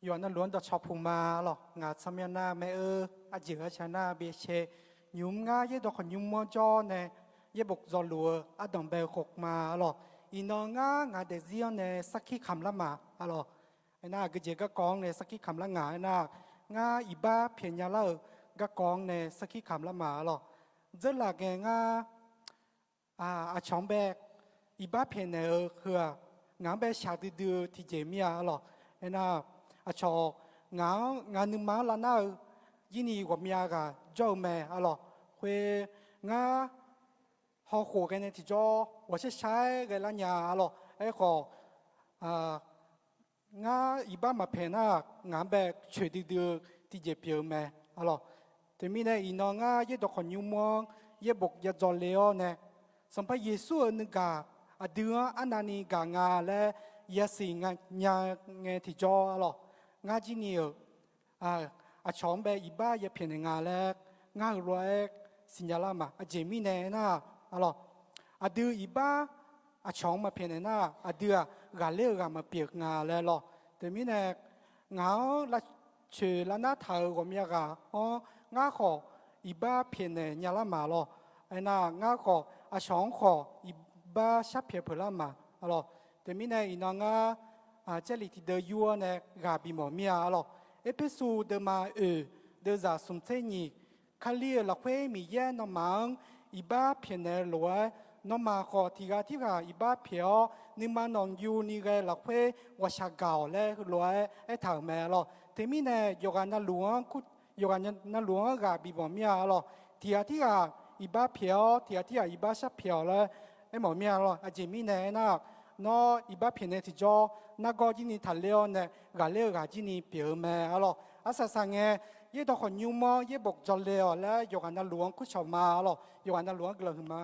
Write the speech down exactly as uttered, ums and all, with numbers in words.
Yawqghaq navluf-anr dawqcawq puq ma arlawq. Ngaq tsawrmyanr nar maer-eu, arjeq gharshar nar byacae, nymq-mr ngar yaerdawq khawqnymr-anr jawr nae, yaerbof dzawluf-eu ardanq bae-eu khawf ma arlawq. Iqnan ngar ngaq daefzir-anr nae sarkir kamq lar ma arlawq. Aernar, aqgeujeq garkawv-anr nae sarkir kamq lar ngaq aernar, ngar iqbax pyaeqnya lar-euq garkawv-anr nae sarkir kamq lar ma arlawq. Dzeurlaf ngae ngar aqcawq-anr bae iqbax pyaeqnaeq-eu heu-aq, ngaq-anr bae shaqdui dui-eu tiqjeq mir-a arlawq. Aernar, aqcawq ngaq-anr ngaq nuima-anr lavnar-eu jirni ghawqmya ghaq jawr-eu mae arlawq. Khoer, ngar hawkhof ghae nae tiqjawr ghawqshar shar-aer ghae lar nya arlawq. Aerkhawf, ngar iqbax maqpyaeq nar, ngaq-anr bae coeqdui dui-eu tiqjeq pyeuf-eu mae arlawq. Teumirnae iqnan ngar yaerdawq khawqnymr-anr yaerbof ya dzawle-awr nae, Sanqpaq Yeqsur-euq nuigaq aqdui-anr arnavni gaq nga laer yasiq nya ngae tiqjawr arlawq. Ngar jirni-euq aqcawq-anr bae iqbax ya pyaeqnaeq nga laer ngar heulof-aer siqnya lar ma. Aqjeq mirnae aernar arlawq, aqdui iqbax aqcawq-anr maqpyaeqnaeq nar, aqdui-aq ghaqler-eu ghaq maqpyeuf nga laer lawr. Teumirnae ngaq-anr lavcoeq lavnar taq-euq ghawqmya ghaq-anr ngar khawf iqbax pyaeqnaeq nya lar ma lawr. Aernar, ngar khawf aqcawq-anr khawf iqbax sharpyaeq peuq lar ma arlawq. Teumirnae iqnan ngar Jarlif tiqdeuv yur-awr nae ghaq bifmawf mir-a arlawq. Erpersu deuvma oeq, deuvzaq smq tser nyiq, Kali-euq lafkhoer Miqyaer nawmaf-anr iqbax pyaeqnaeq-eu lof-aer, nawmaf khawf tiqghaq tirghaq iqbax pyaeq-awr, nuima nawqyuni ghae lafkhoer ghawqshaq gaq-awq laer heulof-aer aertaq-euq mae arlawq. Teumirnae yawqghaq navluf-anr yawqghaq navluf-anr ghaq bifmawf mir-a arlawq. Tiqghaq tirghaq iqbax pyaeq-awr, tiqghaq tirghaq iqbax sharpyaeq-awq laer aermawf mir-a arlawq. Aqjeq mirnae aernar, nawr iqbax pyaeqnaeq tiqjawr nargawr jirni taqler-awr nae, ghaqler-eu ghaq jirni pyeuf-eu mae arlawq. Arsaq saqngae, yaerdawq khawqnymr-anr yaerbof dzawle-awq laer yawqghaq navluf-anr kurcawq ma arlawq. Yawqghaq navluf-anr guiqlanq huiqma.